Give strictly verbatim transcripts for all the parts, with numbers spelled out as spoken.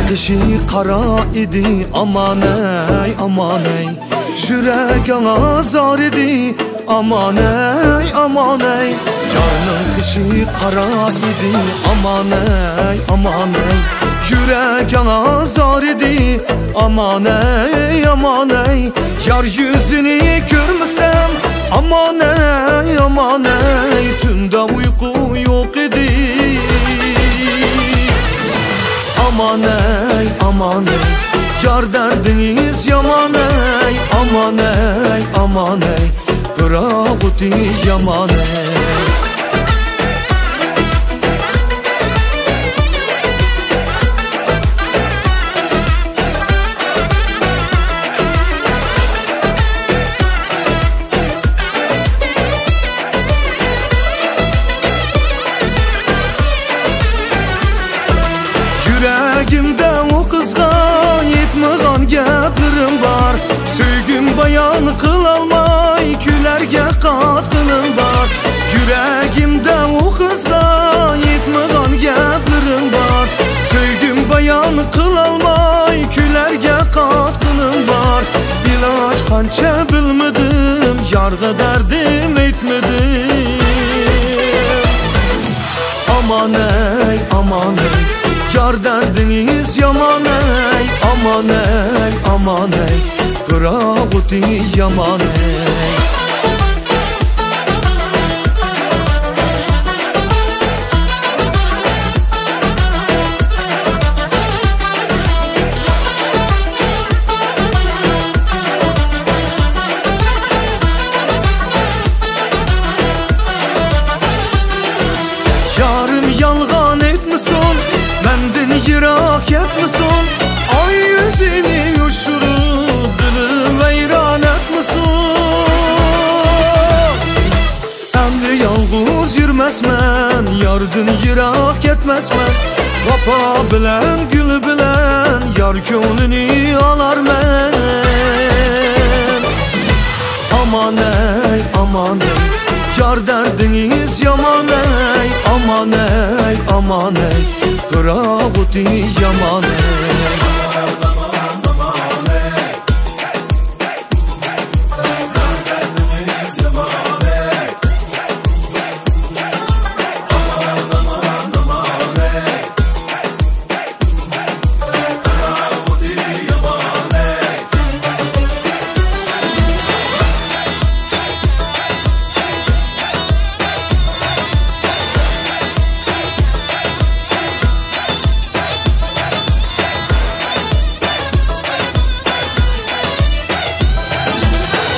قېشى قارا ئىدى، ئامانەي، ئامانەي. يۈرەك ئاڭا زار ئىدى، ئامانەي، ئامانەي. يارنىڭ قېشى قارا ئىدى، ئامانەي، ئامانەي. يۈرەك ئاڭا زار ئىدى، ئامانەي، ئامانەي. يار يۈزىنى كۆرمىسەم، ئامانەي، ئامانەي. تۈندە ئۇيقۇ يوق ئىدى. ئامانەي، ئامانەي، يار دەردىڭىز يامانەي، ئامانەي، ئامانەي، پىراق ئوتى يامانەي. يۈرەگىمدە ئۇ قىزغا ئېيتمىغان گەپلىرىم بار. سۆيگۈم بايان قىلالماي كۈلەرگە قاتقىنىم بار. يۈرەگىمدە ئۇ قىزغا ئېيتمىغان گەپلىرىم بار. سۆيگۈم بايان قىلالماي كۈلەرگە قاتقىنىم بار. ئىلاج قانچە بىلمىدىم، يارغا دەردىم ئېيتمىدىم. ئامانەي، ئامانەي، يار دەردىڭىز يامانەي، ئامانەي، ئامانەي، پىراق ئوتى يامانەي. يارىم يالغان ئېيتمىسۇن، مەندىن يىراق كەتمىسۇن. ئاي يۈزىنى يوشۇرۇپ، دىلى ۋەيران ئەتمىسۇن. ئەمدى يالغۇز يۈرمەسمەن، ياردىن يىراق كەتمەسمەن. ۋاپا بىلەن، گۈل بىلەن يار كۆڭلىنى ئالارمەن. ئامانەي، ئامانەي، يار دەردىڭىز يامانەي، ئامانەي، ئامانەي، پىراق ئوتى يامانەي.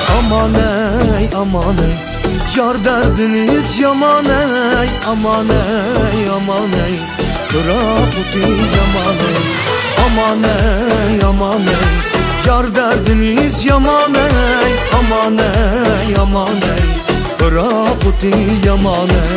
ئامانەي، ئامانەي، يار دەردىڭىز يامانەي، ئامانەي، ئامانەي، پىراق ئوتى يامانەي. ئامانەي، ئامانەي، يار دەردىڭىز يامانەي، ئامانەي، ئامانەي، پىراق ئوتى يامانەي.